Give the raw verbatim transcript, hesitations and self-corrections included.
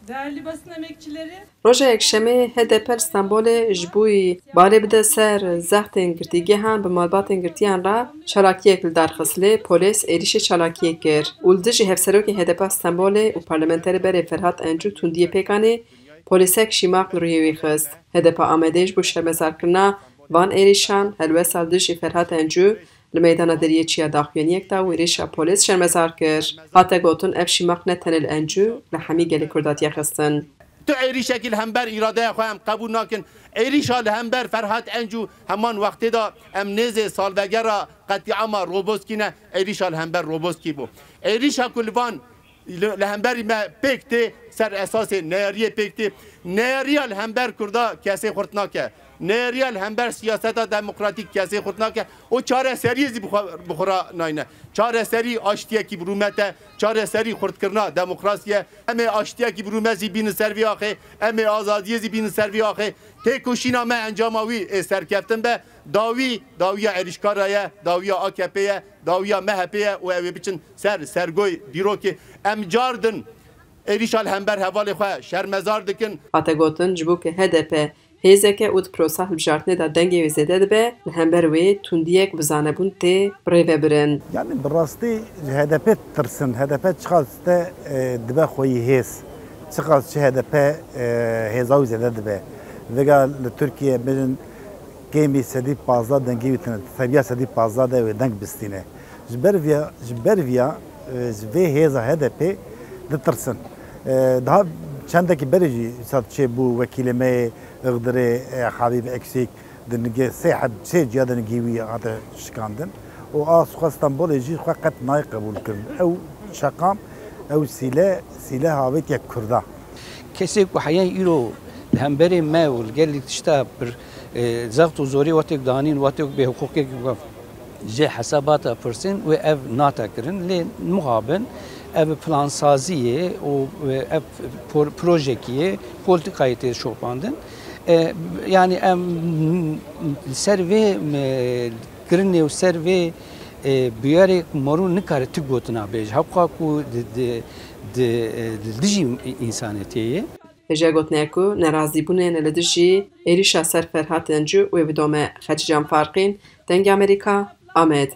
Değerli basın emekçileri, Roja Yekşemê H D P li Stenbolê ji bo balê bide ser zextên girtîgehan bi malbatên girtiyan re çalakiyek li dar xist, lê polês êrîşê çalakiyê kir û li dijî hevserokê H D P Stenbolê û parlamenterê berê Ferhat Encu tundiyê pêk anî, polêsek şîmaq li rûyê wî xist. H D P Amedê ji bo şermezarkirina van êrîşan helwesta li dijî Ferhat Encu li meydana deriyê Çiya daxuyaniyek da û êrîşa polês şermezar kir. Hate gotin, ev şîmaq ne tenê li Encu, li hemî gelê Kurd hatiye xistin. Tu êrîşekî li hember îradeya xwe em qebûl nakin. Êrîşa li hember Ferhat Encu heman wextê de em nêzê salvegera qetlîama Roboskî ne, êrîşa li hember Roboskî bû. Êrîşa ku li van li, li hemberî me pêk tê, ser esasê neyariyê pêk tê. Neyariya li hember Kurda kesê xurt nake. Neyariya li hember siyaseta demokratîk kesê xurt nake. Û çareseriyê zî bi xwe, bi xwe re nayne. Çareserî aştiyekî bi rûmet e. Çareserî xurtkirina demokrasî ye. Em ê aştiyekî bi rûmet zî bînin ser vî axê. Em ê azadiyê zî bînin ser vî axê. Têkoşîna me encama wî ê serkeftin be. Dawî, dawiya êrîşkara ye. Dawiya A K P ye. Dawiya M H P ye û ew ê biçin ser sergoy dîrokê. Em cardin êrîşa li hember hevalê xwe şermezar dikin. Hate gotin, ji bo ku H D P hêzeke û di prosa hilbijartinê de dengê wê zêde dibe, li hember wê tundiyek bi zanebûn tê birêvebirin. Yanî bi rastî ji H D P tirsin. H D P çiqas te e, dibe xweyî hêz, çiqas ji H D P e, hêza wî zêde dibe. Vêga li Tirkiye bêjin kêmî sedî pazdeh dengê wî tune, seviya sedî pazdeh de wê deng bistîne. Ji ber viya, ji ber viya, e, ji vê hêza H D P ditirsin. E, daha çendekî berê jî îsal çêbû wekîlê me yê Ixdirê, e, Habîb Eksîk di nigê sê heb, sê ciya de nigî wî hate şikandin. Û a xwe Stenbolê jî xwe qet nayê qebûl kirin. Ew şeqam, ew sîle, sîle havêtiye Kurda. Kesê ku heya îro li hemberê me û li gelî tişta pir, e, zext û zorê wextê ku danîn, wextê ku bêhiqûqiyekî ku jê hesabata pirsîn wê ev nate kirin. Lê muxabin ev plansaziyê û, e, ev por-, projekiyê, politikayê tê şopandin. E, yanî em li ser vê, e, kirinê û ser vê, e, bûyerê marû nikare ti gotina bêje. Hewqa ku di, di, di, e, li dijî însanetiyê ye. Hêja gotinê ye ku nerazîbûnên li dijî êrîşa ser Ferhat Encu wê bidome. Xecîcan Farqîn, Dengê Amerîka, Amed.